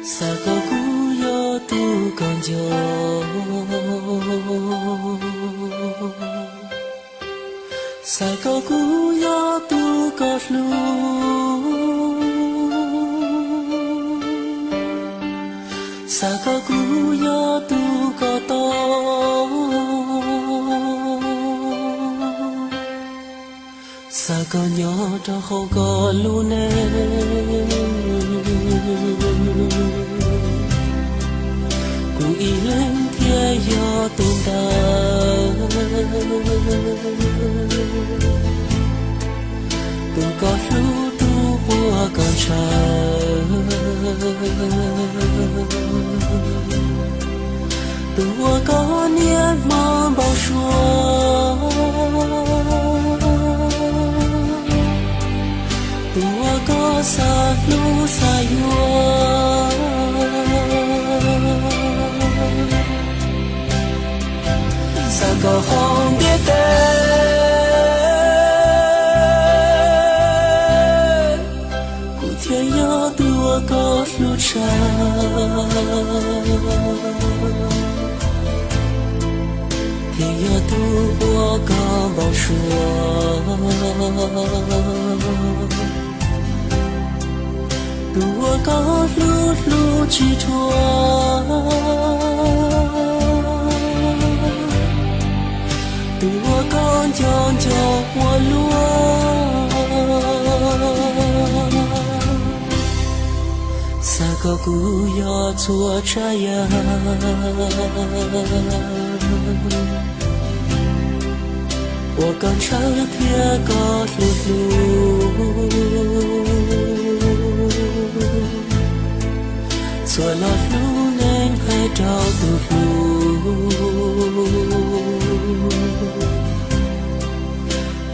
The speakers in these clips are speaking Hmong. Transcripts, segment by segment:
Xav kom kuv yog tus koj nco, xav kom kuv yog tus koj hlub, xav kom kuv yog tus koj tau, xav kom nyob rau hauv koj lub neej, kuv ib leeg thiaj yog tus ntawd, tus koj hlub, tus uas koj ntshaw, tus uas koj niaj hmo npau suav, tus uas koj xav hlub xav yuam. Xav kom hauv ntiaj teb kuv thiaj yog tus uas koj hlub tshaj, thiaj yog tus uas koj npau suav, tus uas koj hlub hlub tsis dhuav, tus uas koj nco nco ua luaj. Xav kom kuv yog txhua tsav yam uas koj ntshaw thiab koj hlub hlub, txhua lo lus neeg hais rau tus hlub,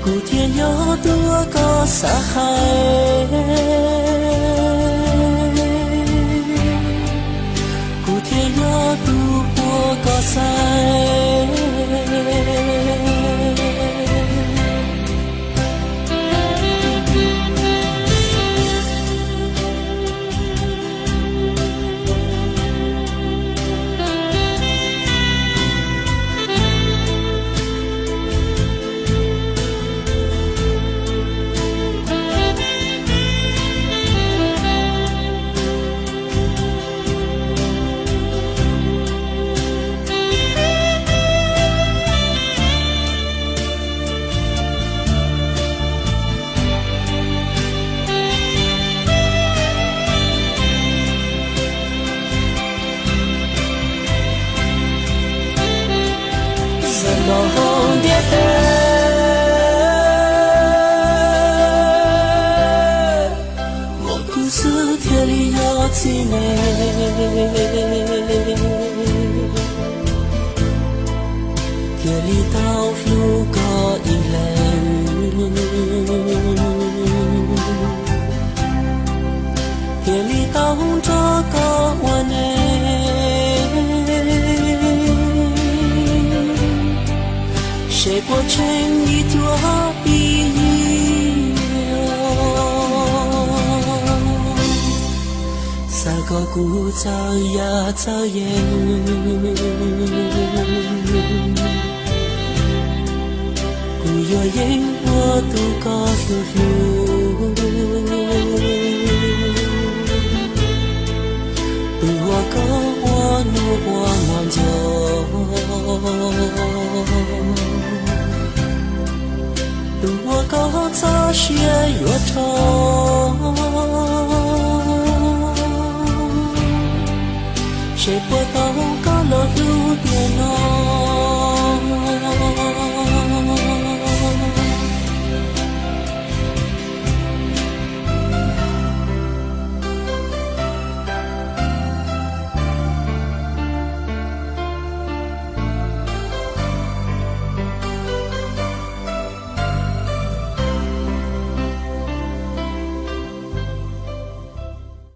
kuv thiaj yog tus uas koj xav hais, kuv thiaj yog tus uas koj xaiv. Xav kom hauv ntiaj teb muaj kuv xwb thiaj li yog txiv neej, thiaj li tau hlub koj ib leeg, thiaj li tau nrog koj ua neej, seb puas tsheej ib cuab ib yig. Xav kom kuv txawj yam txawj yeeb, kuv yuav yeej ua tus koj hlub hlub, tus uas koj ua nus ua hmo nco, tus uas koj txoj sia yuav rho, seb puas tau koj lo lus tiam no.